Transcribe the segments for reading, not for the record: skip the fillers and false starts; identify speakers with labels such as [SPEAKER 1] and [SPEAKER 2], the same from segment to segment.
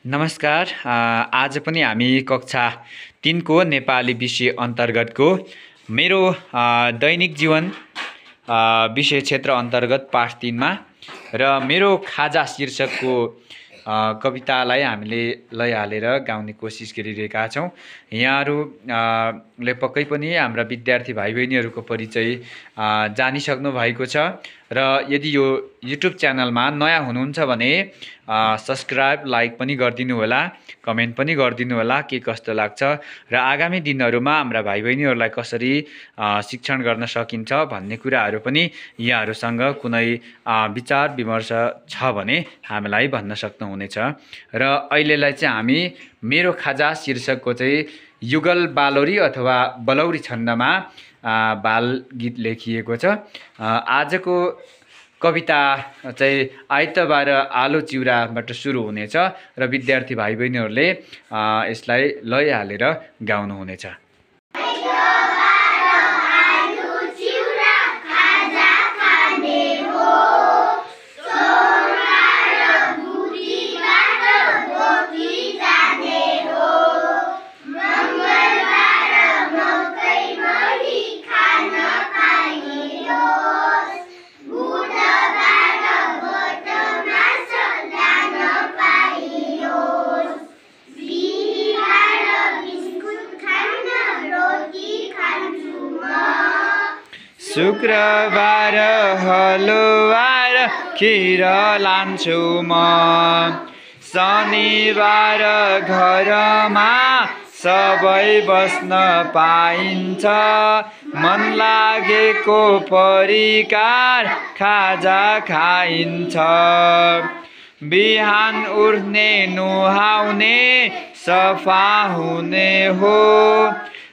[SPEAKER 1] नमस्कार। आज पनि हामी कक्षा 3 को नेपाली विषय अन्तर्गतको मेरो दैनिक जीवन विषय क्षेत्र अन्तर्गत पाठ 3 मा र मेरो खाजा शीर्षकको कवितालाई हामीले लय हालेर गाउने कोसिस गरिरहेका छौं। यहाँहरूले पक्कै पनि हाम्रा विद्यार्थी भाइ बहिनीहरूको परिचय जानिसक्नु भएको छ र यदि यो युट्युब च्यानलमा नयाँ हुनुहुन्छ भने सब्स्क्राइब लाइक पनि गरिदिनु होला, कमेन्ट पनि गरिदिनु होला के कस्तो लाग्छ र आगामी दिनहरुमा हाम्रा भाइ बहिनीहरूलाई कसरी शिक्षण गर्न सकिन्छ भन्ने कुराहरू पनि यहाँहरुसँग कुनै विचार विमर्श छ भने हामीलाई भन्न सक्नुहुनेछ। र अहिलेलाई चाहिँ हामी मेरो खाजा शीर्षकको चाहिँ युगल बालोरी अथवा बलौरी छन्दमा बाल गीत लेखिएको छ। आजको कविता चाहिँ आइतबार आलु चिउराबाट सुरु हुनेछ र विद्यार्थी भाइ बहिनीहरूले यसलाई लय हालेर गाउनु हुनेछ। शुक्रबार हलुवा र खिर लान्छु म, शनिबार घरमा सबै बस्न पाइन्छ, मन लागेको परिकार खाजा खाइन्छ। बिहान उठ्ने नुहाउने सफा हुने हो,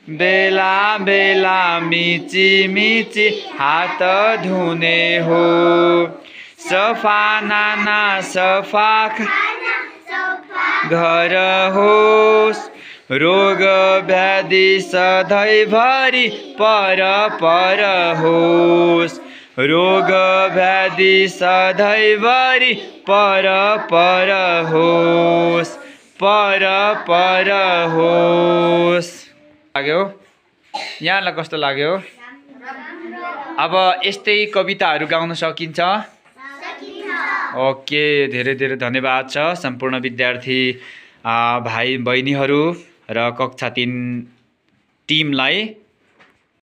[SPEAKER 1] बेला बेला मिची मिची हात धुने हो, सफा नाना सफा घर होस्, रोग व्याधि सधैँभरि पर पर होस्, रोग व्याधि सधैँभरि पर पर होस्, पर पर होस्। लाग्यो यहाँलाई कस्तो लाग्यो? अब यस्तै कविताहरू गाउन सकिन्छ? ओके, धेरै धेरै धन्यवाद छ सम्पूर्ण विद्यार्थी भाइ बहिनीहरू र कक्षा 3 टिमलाई।